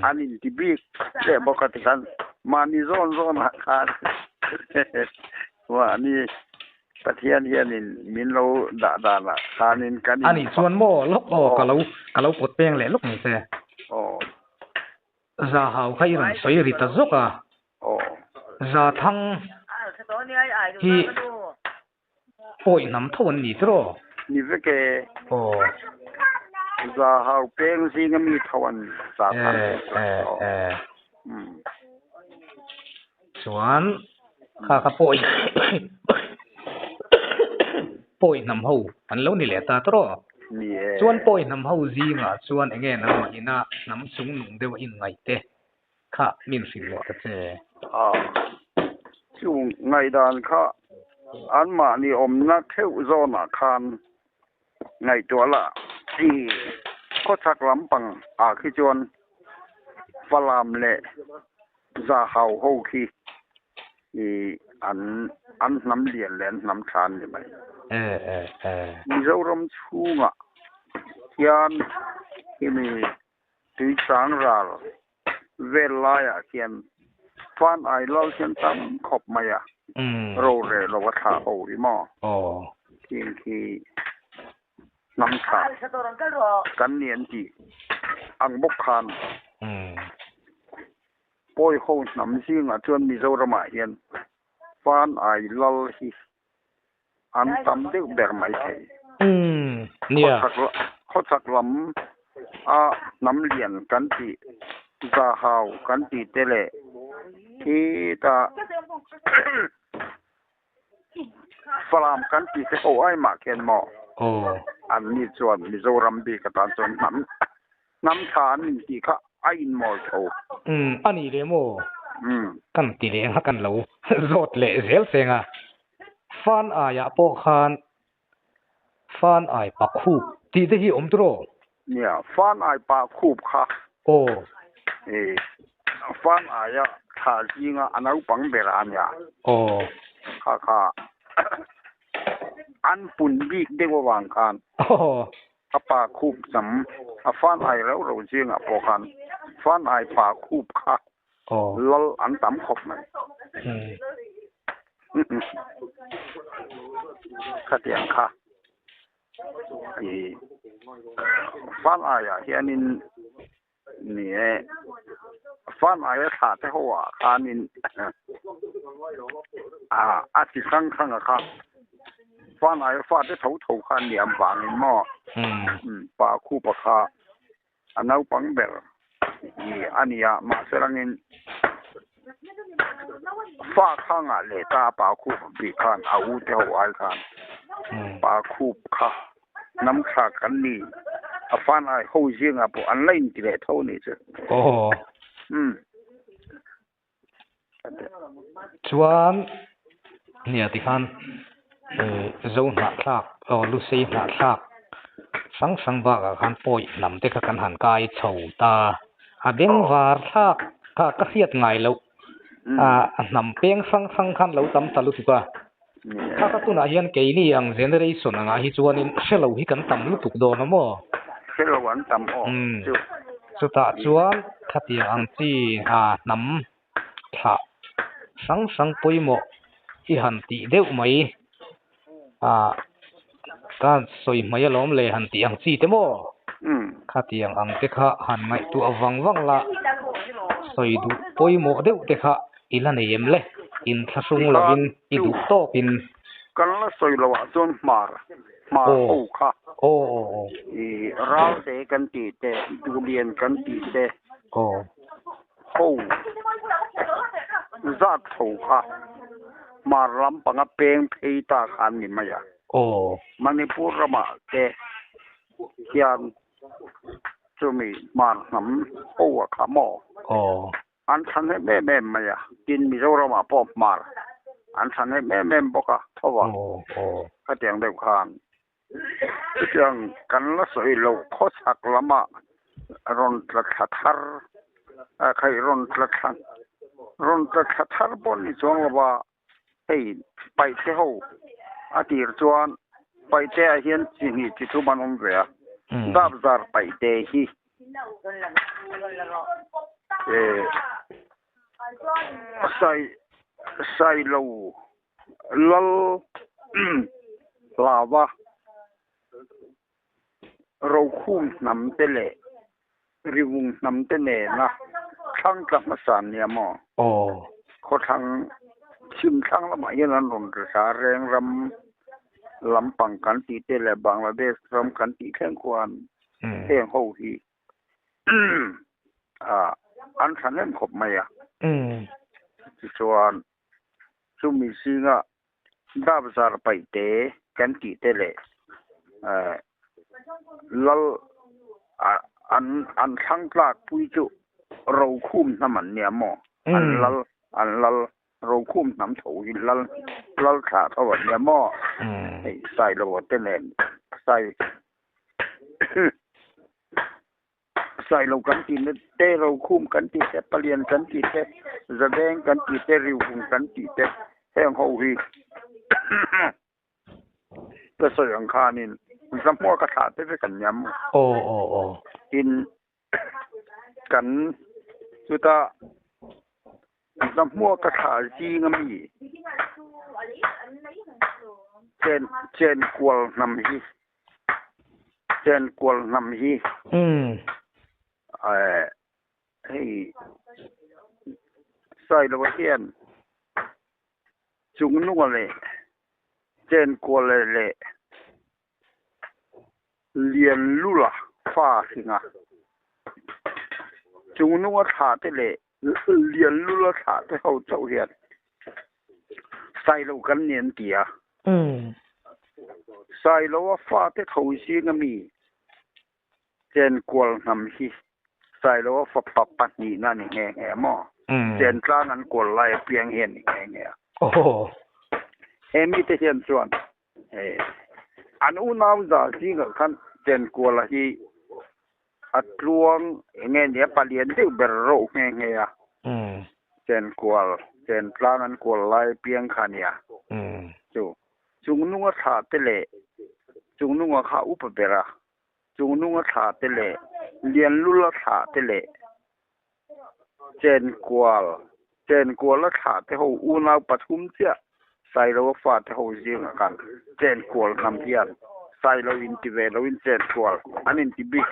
an inti bik leh bawk a tikhan mahni zawn zawnah khan mahni. Pathian hianin min lo dah danah khanin kan in. Ani chuan maw lawk aw ka lo ka lo pawt peng leh lawk mai che. Aw. Za hau kha i rawn sawi ri ta zawk a. Aw. Za thang hi pawi hnam tho an ni tiraw? Ni vek e. Aw. Za hau peng zinga mi tho an ni za thang E e e. Chuan kha kha pawi pawi hnam ho an lo ni leh ta tawh. Ni e. Chuan pawi hnam ho zingah chuan eng nge nangmah ina hnam chung nung deuh a inngaih te kha min hrilh leh ta che. A, chung ngaihdan kha anmahni awmna theuh zawnah khan Ngaihtuah la, i khawchhak lampang ah khi chuan Falam leh Zahau ho khi i an an hnam lian leh an hnam tha an ni mai. Mizoram chhungah hian hemi Tuichang ral vel laiah khian Fan ai lal hian tam khawp mai a, rorel lo a thlah ho hi maw? Khing khi hnam thlah kan ni an tih ang bawk khan pawi ho hnam zingah chuan Mizoramah hian Fan ai lal hi an tam deuh ber mai thei. Nia. Khawchhak lam a hnam lian kan tih, Zahau kan tih te leh khita Falam kan tih te ho ai mah khian maw? An ni chuan Mizoram bik atan chuan hnam hnam tha an intih kha a inmawi tho. Umm a nih leh maw? Kan ti leh ang a kan lo zawt leh zel seng a. Fan aiah pawh khan fan ai pa khup tih te hi awm tur aw? Nia, fan ai pa khup kha. Aw. E, fan aia thla zinga a naupang ber a nia. Aw. Kha kha an pun bik deuh avang khan. Aw. A pa khup hnam, a fan ai reuh reuh zingah pawh khan fan ai pa khup kha lal an tam khawp mai. Khatiang kha i fan aiah hianin Ni e, fan aia thla te ho ah khanin a ti hrang hrang a kha, fan aia fa te tho tho kha an nih avangin maw pa khupa kha a naupang ber i a ni a, mahse rangin fa kha ngah leh ta a pa khup bih khan a u te ho ai khan pa khup kha. Hnam thlak an ni. A fan ai ho zingah pawh an la inti leh tho a nih chu. Aw. Umm. Chuan nia tikhan Zo hnahthlak aw Lusei hnahthlak hrang hrang bakah khan pawi hnam te kha kan han kai chho ta. A bengvar thlak kha ka hriat ngai loh. A hnam peng hrang hrang khan lo tam ta lutuk a. Kha ka tunah hian keini ang generation angah hi chuanin hre lo hi kan tam lutuk dawn a maw? Hre lo an tam aw chu. Chutah chuan khatiang ang chi hnam thlah hrang hrang pawimawh i han tih deuh mai ka sawi hmai alawm le han tih ang chi te maw? Khatiang ang te kha han ngaihtuah vang vang la sawi duh pawimawh deuh te kha i la nei em le? Inthlahrung lovin i duh tawkin. Kan la sawi loh ah chuan hmar hmar ho kha i ralte kan tih te duhlian kan tih te ho zat tho kha hmar lampanga peng phei ta kha an ni mai a. Manipur ramah te hian chumi hmar hnam ho a kha maw? An thlan em em em mai a, tin Mizoramah pawh hmar an thlan em em em bawk a, tho a, khatiang deuh khan chutiang kan la sawi loh khawchhak lamah rawn tla thla thar khaih rawn tla thla rawn tla thla thar pawh ni chuang lo va, hei paihte ho a tir chuan paihte ah hian chi hnih chi thum an awm ve a, dap zar paihte hi sai sailo lal hlaua Rokhum hnam te leh Rivung hnam te nena thlang tla hmasa an nia maw? Aw. Khawthlang chhim thlang lamah hian an rawn risa reng ram lampang kan tih te leh Bangladesh ram kan tih thleng khuan heng ho hi an thahnem khawp mai a. Tichuan chumi zinga Dap zar paih te kan tih te leh lal an an thlang tlak pui chu Rokhum hnam an nia maw? An lal an lal Rokhum hnam tho hi lal lal thlah tho an nia maw? Hei Sailoa te nen Sai Sailo kan tih na te, Rokhum kan tih te, Palian kan tih te, Zadeng kan tih te, Riuhung kan tih te heng ho hi ka sawi ang khanin zahmuak a thlah te vek an nia maw? Aw aw aw. Tin, kan chuta zahmuak a thlah zing ami chen chenkual hnam hi Chenkual hnam hi hei Sailova hian Chungnunga leh Chenkual leh Lianlula fa hringa Chungnunga thlah te leh Lianlula thlah te ho chauh hian Sailo kan ni an ti a. Sailoa fate tho zing ami Chenkual hnam hi Sailoa fapa pahnihna a ni nghe nghe a maw? Chentlang an kual lai apiang hi a ni nghe nghe a. He mite hian chuan an unau za zingah khan Chenkuala hi A tluang eng nge nia palian deuh ber reuh nghe nghe a, chen kual, chen tlang an kual lai piang kha nia. Chu chungnunga thla te leh chungnunga kha upa ber a, chungnunga thla te leh Lianlula thla te leh chen kual, chen kuala thla te ho unau pathum chiah Sailoa fate ho zingah khan chen kual hnam hian Sailo inti ve loin chen kual an inti bik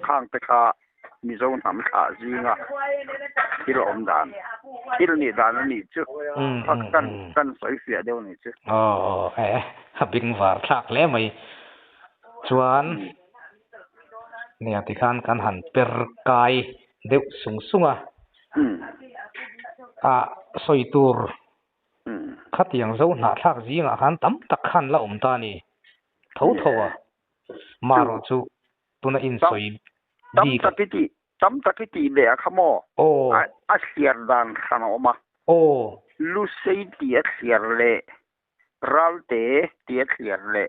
khang te kha Mizo hnam thlah zinga thil awm dan thil nih dan a nih chu kan kan sawi fiah deuh a nih chu. Aw aw e a bing var thlak hle mai chuan nia tikhan kan han per kai deuh sung sung a. A sawi tur khatiang zo hnahthlak zingah khan tam tak khan la awm ta a ni tho tho a, marawh chu tuna insawi bik. Tam tak i tih, tam tak i tih leh a kha maw? A thliar dan hran a awm a. Lusei tih a thliar leh Ralte tih a thliar leh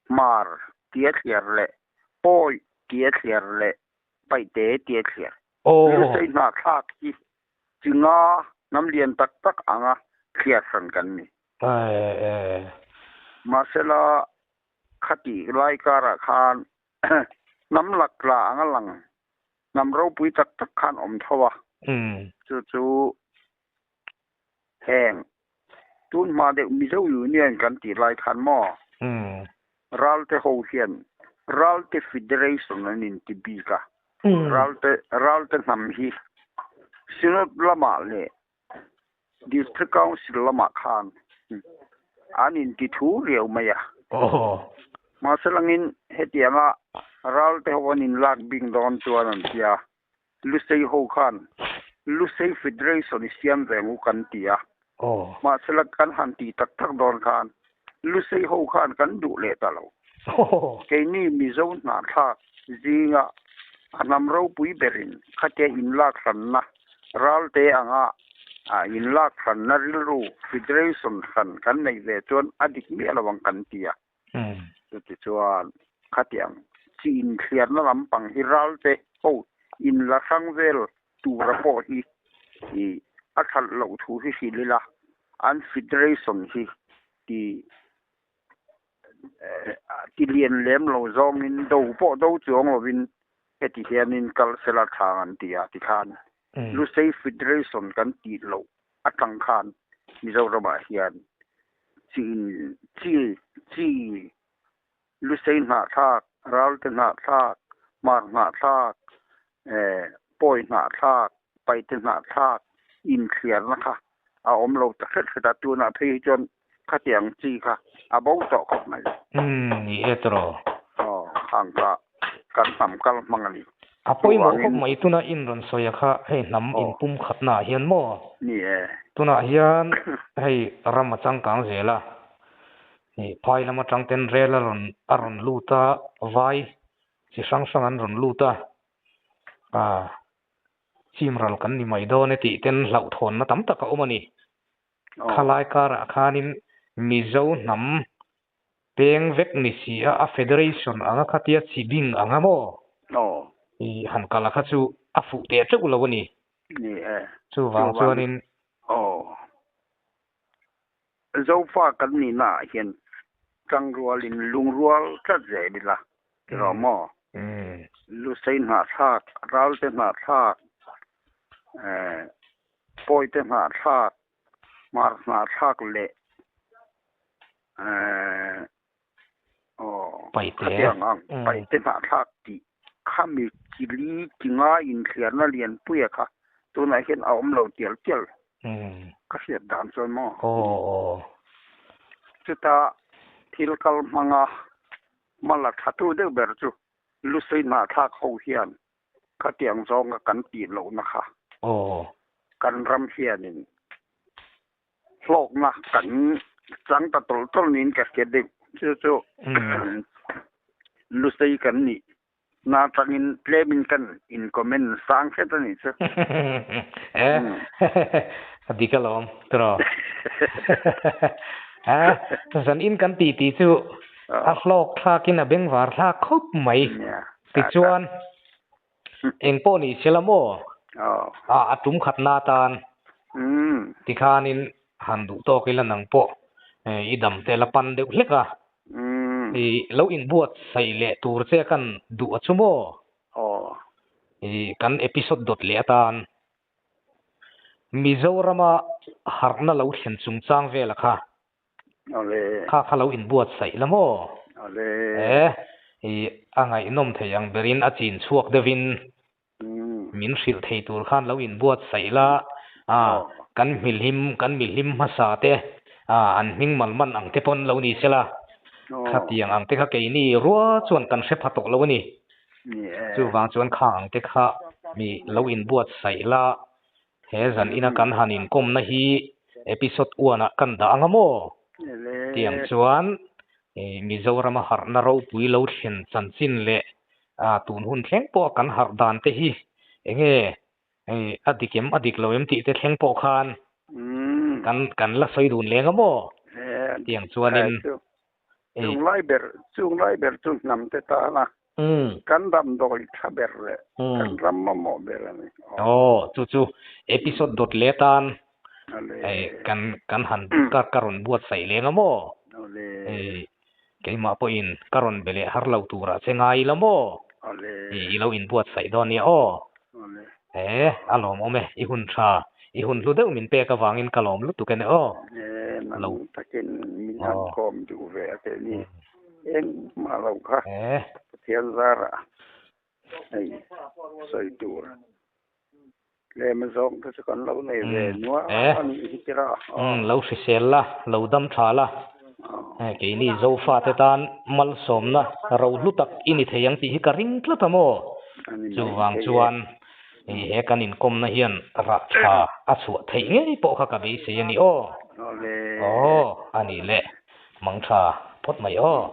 Hmar tih a thliar leh Pawi tih a thliar leh Paihte tih a thliar. Lusei hnahthlak hi chi nga hnam lian tak tak anga thliar hran kan ni. Mahsela khatih lai karah khan hnam lakla anga lang hnam ropui tak tak khan awm tho a, chu chu heng tun hma deuh Mizo Union kan tih lai khan maw Ralte ho hian Ralte Federation an inti bik a, Ralte Ralte hnam hi Synod lamah leh District Council lamah khan an inti thu riau mai a. Mahse langin hetianga Ralte ho an inlak bik dawn chuan an tia. Lusei ho khan Lusei Federation i siam ve ngu kan ti a, mahsela kan han ti tak tak dawn khan Lusei ho khan kan duh leh ta lo. Keini Mizo hnahthlak zinga a hnam ropui berin khatia inlak hranna ralte anga inlak hranna rilru Federation hran kan neih ve chuan a dik miah lo ang kan ti a. Chutichuan khatiang chi inthliarna lampang hi ralte ho inla hrang vel tura pawh hi ih a that loh thu hi hrilh ila, an federation hi ti ti lian lem lo zawngin do pawh do chuang lovin heti hianin kal sela thang an ti a tikhan Lusei Federation kan tih loh atang khan Mizoramah hian. Chi in chi chi Lusei hnahthlak, Ralte hnahthlak, Hmar hnahthlak, eh Pawi hnahthlak, Paite hnahthlak inthliarna kha a awm lo ta hret hret a, tunah phei hi chuan khatiang chi kha a bo tawh khawp mai. Umm ni e tawh. Aw khang kha kan hnam kal hmang a ni. A pawimawh khawp mai tuna in rawn sawi a kha hei hnam inpum khatna ah hian maw? Ni e. Tunah hian hei ram a changkang zel a, Ih phai lam atang ten rel a rawn a rawn lut a, vai chi hrang hrang an rawn lut a, ah chim ral kan ni mai dawn e tih ten hlauhthawnna tam tak a awm a ni. Khalai karah khanin Mizo hnam peng vek ni si a, a federation anga khatia chi bing anga maw? Ih han kal a kha chu a fuh teh teuh lo a ni. Chuvang chuanin. Zofa kan nihna ah hian tangrualin lungrual tlat zel ila tiraw maw? Lusei hnahthlak, Ralte hnahthlak, Pawite hnahthlak, Hmar hnahthlak leh aw khatiang ang Paite hnahthlak tih khami chili tinga inthliarna lianpuia kha tunah hian a awm lo tial tial. Ka hriat dan chuan maw? Chuta thil kal hmanga hmala tha tu deuh ber chu Lusei hnahthlak ho hian khatiang zawnga kan tih lohna kha kan ram hianin hlawkna kan chang ta tawlh tawlh niin ka hria deuh. Chu chu Lusei kan nih Na tangin tlemin kan in comment sang hret a nih chu. Eh, a dik alawm, tiraw? Eh, zan in kan ti tih chu a hlawk thlakin a bengvar thlak khawp mai. Tichuan, eng pawh ni se la maw? A tum khatna atan tikhanin han duh tawk ila nang pawh i dam te la pan deuh hlek a. I lo inbuatsaih leh tur che kan duh a chu maw? I kan episode dawt leh atan Mizorama harhna lo thlen chungchang vela kha kha kha lo inbuatsaih la maw? E i a ngaihnawm thei ang berin a chin chhuak deuhin Min hrilh thei tur khan lo inbuatsaih la, a, kan hmilhim, kan mihlim hmasa te, a, an hming mal man ang te pawn lo ni sela, khatiang ang te kha keini rua chuan kan hre pha tawh lo a ni. Chuvang chuan khang ang te kha mi lo inbuatsaih la, he zan ina kan han inkawmna hi episode one ah kan dah anga maw? Tiang chuan Mizorama harhna ropui lo thlen chanchin leh A tun hun thleng pawh kan harh dan te hi enge a dik em a dik lo em tih te thleng pawh khan kan kan la sawi dun leng a maw? Tiang chuanin Chung lai ber chung lai ber chu hnam te tan a kan damdawi tha ber leh kan ram mamawh ber a ni. Aw chu chu episode dawt leh atan kan kan han ka rawn buatsaih leng a maw? Keimah pawhin ka rawn be leh har lo turah che ngai ila maw? I lo inbuatsaih dawn nia aw. He, a lawmawm e, i hun tha, i hun hlu deuh min pek avangin ka lawm lutuk e ne aw. He, nang takin min han kawm duh ve a teh ni. Engmah lo kha Pathian zarah hei sawi tur. Tlem zawng te chu kan lo nei ve nual a nih hi tira. Umm lo hrisel la, lo dam tha la. Keini Zofa te tan malsawmna ro hlu tak i ni thei ang tih hi ka ring tlat a maw? Chuvang chuan he kan inkawmna hian rah tha a chhuah theih ngei pawh kha ka beisei a ni aw. Aw a nih leh mang tha phawt mai aw.